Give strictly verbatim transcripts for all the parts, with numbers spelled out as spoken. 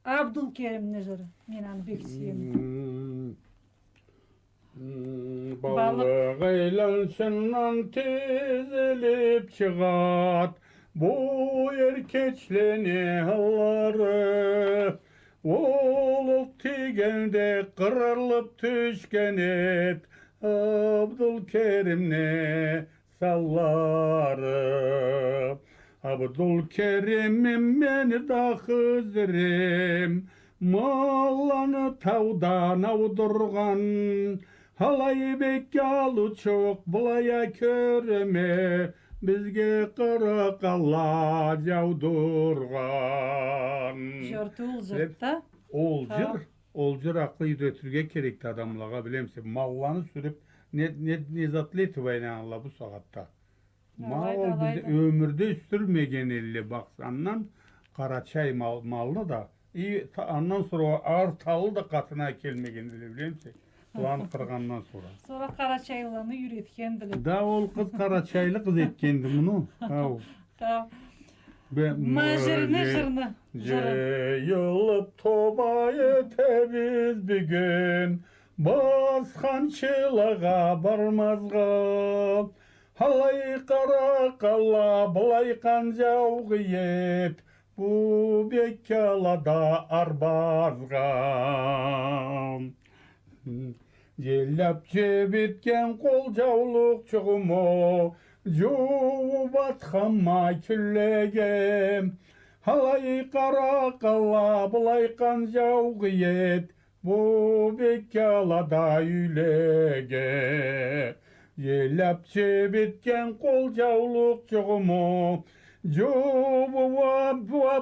Абдулкеримни жыры. Мен аны бек сюеме. М, м, балыкъ айланчындан тизилип чыгъат бу эркечлени аллары. Ол окъ тийгенде къырылып тюшген эд Абдулкеримни санлары. Абдулкеримим, мени да Хызырым, малланы таудан аудургъан. Алай бек алучукъ былай а кёреме, бизге къаракъалла джаудургъан. Жорта ол жыр да. Ол жыр, ол жыр акъыл юйретирге керекди адамлагъа, билемисе. Малланы сюрюп, не, не, не затла этип айланалла бу сагъатда. Мал бизде ёмюрде ёсдюрмеген элле бакъсандан къарачай мал-, малны да. И та-, андан сора арталы да къатына келмеген элле, билемисе. Быланы къыргъандан сора. Сора къарачайлыланы юйретгендиле. Да ол къыз къарачайлы къыз этгенди муну. Ау. Хау. Бе-, Мажирни жырны, жыры. Джыйылып тоба этебиз бюгюн басханчылагъа бармазгъа. Алай къаракъалла, былай къанджаугъу эт бу бек алада арбазгъа. Джеллап джебитген къол джаулукъчугъуму джууп атханма кюллеге. Алай къаракъалла, былай къанджаугъу эт бу бек алада юйлеге. Джеллап джебитген къол джаулукъчугъуму джууп а-,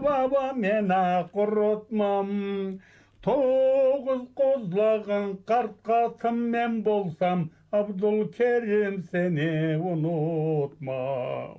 а-, а-, мен а къурутмам. Тогъуз къозлагъан къарт къатын мен болсам, Абдулкерим, сени унутмам.